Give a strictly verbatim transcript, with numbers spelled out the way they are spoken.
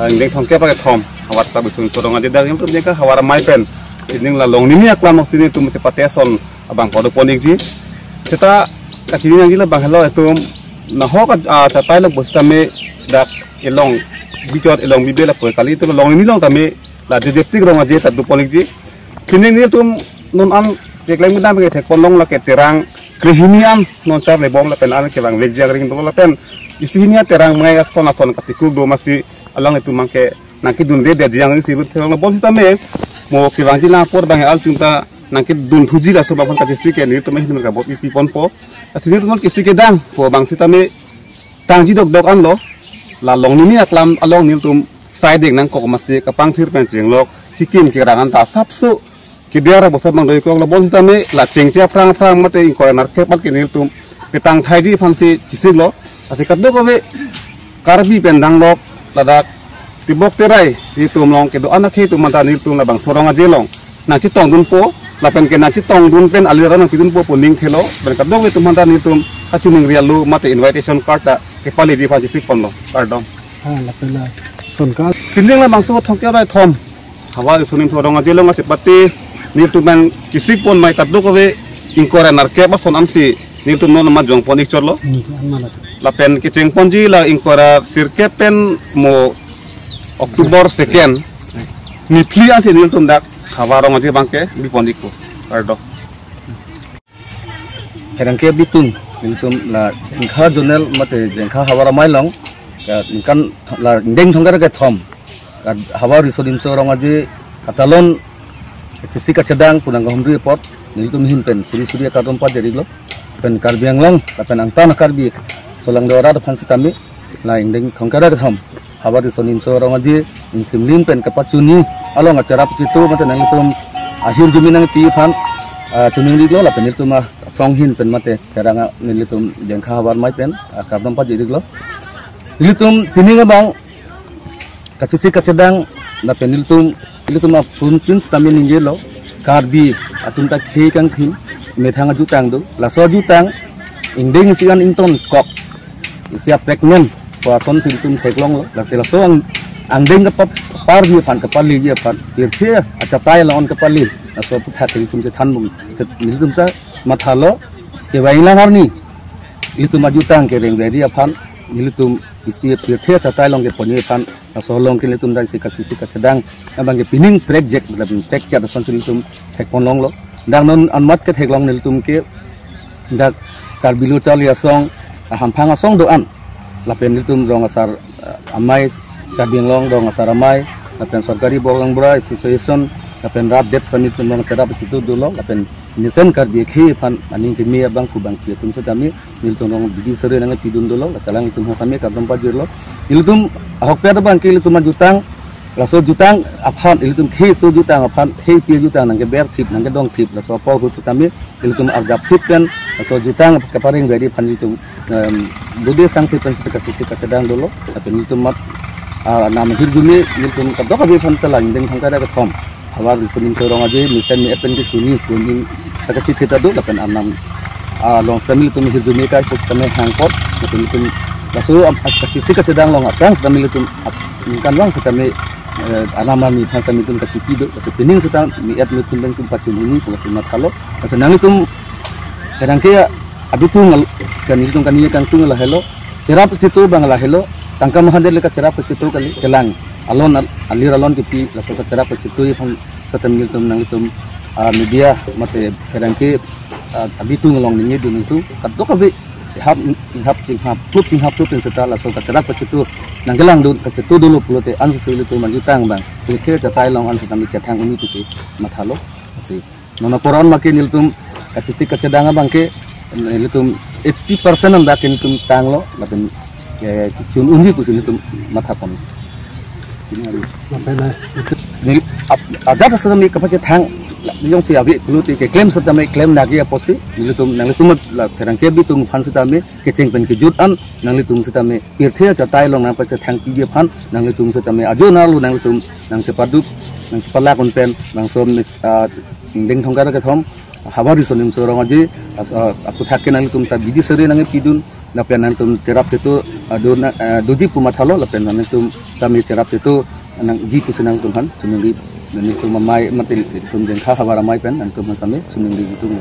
Ingdeng thomkep ra kethom, havar ta bisun sorong aje dak yang tum jengka havar amei pen. Ining la Longnini aklam oksi nelitum chepate ason abang pado pon-ikji. Seta kachini nangji la bang helo itum nahok a, a, chatai lok bositame dak elong bijot elong bibe lapu kali itum Longnini along tame la jejeptik rong aje ta do pon-ikji. Pini nelitum non an keklem kedam ke thek pon long lake terang krehini an non char lebom lapen an kevang vekji angring do lapen isi hini an terang mengai ason ason katikuk do masi alanglitum abang ke nangkedunde detji angring si lut thelong bonsitame mo kevangji lang apor abang alchunta nangkedunthuji laso abang aphan kachisi ke nelitum ahin merka bot ipi ponpo. Lasi nelitum kisi kedang po abang sitame tangji dokdok anlo, la Longnini aklam along nelitum saideng nangkok masi kapangthir pen chenglok, hikim kerang anta sapso kedia ra bosat abang doikok lo bonsitame la chengche aphrang aphrang mate ingkoi nerkep abang ke nelitum petang thaiji aphansi chisiklo. Lasi kadokave Karbi pen danglok ladak tibok terai nelitum along kedo-an akhei atum anta nelitum labangso rong aje along nangchetongdunpo, lapen ke nangchetongdun pen alir nangpidunpo pu ning thelo, pen kadokave atum anta nelitum kachiningri alo mate invitation card ta kepaleji aphan chisik ponlo, kardom. Ha, lapen la son ka. Pini labangso thomkep ra kethom havar riso nimso rong aje along kachepate nelitum pen kisik pon amei kadokave ingkoi ra nerkep ason ansi nelitum non amat jong pon-ik chotlo. Hmm, an malat. Lapen kecheng ponji la ingkoi ra sirkep pen mo October second niphli ansi nelitum dak havar rong aje abang ke bi pon-ikpo, kardom. Pherangke abitung nelitum la Jengkha zonal mate Jengkha havar amei along, ya, ningkan la ingdeng thomkep ra kethom ka havar riso nimso rong aje katalon kachisi kachedang pu nangkahumri apot nelitum ahin pen suri suri akardom pajir-iklo. Pen Karbi Anglong lapen angtan Karbi cholangdo arat aphan sitame la ingdeng thomkep ra kethom havar riso nimso rong aje ingthimlin pen kapachini along acherap chitu mate nanglitum ahirjume nangpi aphan, ah, choningri-iklo lapen nelitum asong ahin pen mate terang a nelitum Jengkha havar amei pen, ah, kardom pajir-iklo. Nelitum pini abang kachisi kachedang lapen nelitum, nelitum aphrang pen sitame ningjelo, Karbi atum ta khei kangthim methang ajutang do, laso ajutang ingdeng isi an ingtonkok isi a pregnant pu asonsi nelitum theklonglo, lasi laso ang, angdeng kapap parji aphan kapaleji aphan pirthe achatai along kapale, laso aphuthak nelitum chethan bung, nelitum ta mathalo, kevang lang arni nelitum ajutang kereng veri aphan, nelitum isi pirthe achatai along keponji aphan, laso along ke nelitum dak isi kachisi kachedang abang ke pining prekjak, matlab prekjak asonsi nelitum thek pon longlo. Dak non anmat ketheklong nelitum ke dak Karbi Lo Charli Asong, ah, hamphang asong do-an, lapen nelitum rong asar, ah, amei, Karbi Anglong rong asar amei, lapen sorkari bok angbura association, lapen rat det sitame nelitum rong cherap chitu dolo, lapen mesen Karbi akhei aphan aning keme abang kubang pi atum sitame nelitum rong bidi sore nangpidun dolo, la chalang itum aphan sitame kardom pajirlo. Nelitum ahokpet abang ke nelitum ajutang, laso jutang aphan, nelitum khei aso jutang aphan, khei pi jutang nangkeberthip, nangkedongthip, laso apor ahut sitame nelitum arjapthip pen laso jutang kapareng veri aphan nelitum, em, dode sangse pen sita kachisi kachedang dolo, lapen nelitum amat, ah, arnam ahirjume nelitum kadokave aphan sala ingdeng thomkep ra kethom havar riso nimso rong aje mesen me-et pen kechini kuning ta kachithit ado lapen arnam, ah, along sitame nelitum ahirjume kaiput kame hangpot, lapen nelitum laso am, ah, kachisi kachedang along aphrang sitame nelitum ap, ningkan vang sitame, eh, arnam arni aphan sitame nelitum kachipi do, laso pining sita me-et me-thum pen sum pachini pu laso mathalo, laso nanglitum pherangke abitung al, kan nelitum kani kangtung lahelo, cherap chitu abang lahelo, tangka mahadet le kacherap chitu kali, kelang alon al, alir alon kepi, laso kacherap chitu aphan sitame nelitum nanglitum, ah, media mate pherangke, ah, abitung along ningjedun nelitum kadokave hap hap chinghap, plup chinghap plup pen seta laso kacherak kachetu nangkelangdun kachetu dunlo pulote ansose ilitum ajutang abang pirthe achatai along an setame chethang un-e pusi mathalo. Lasi non apor an make nelitum kachesik kachedang abang ke nelitum eighty percent an dak nelitum tanglo lapen, eh, chun unji pusi nelitum mathapon. Lapen, eh, neli ap- adat setame kapachethang jongsi ave pulote keklem setame klem nangji apotsi nelitum, nanglitum la pherangke abitung aphan setame kecheng pen kejut an nanglitum setame pirthe achatai along nangpachethang piji aphan nanglitum setame ajo nalo nanglitum nangchepaduk nangchepalak un pen bangso mis-, ah, Dengthong Kara kethom havar riso nimso rong aji as-, ah, aphuthak ke nanglitum ta bidi sere nangpidun lapen nanglitum cherap chetu, ah, do na, ah, doji pu mathalo lapen nanglitum tame cherap chetu nangji pusi nanglitum aphan chiningri, nanglitum amei mate ilitum Dengkha havar amei pen nanglitum aphan setame chiningri itum.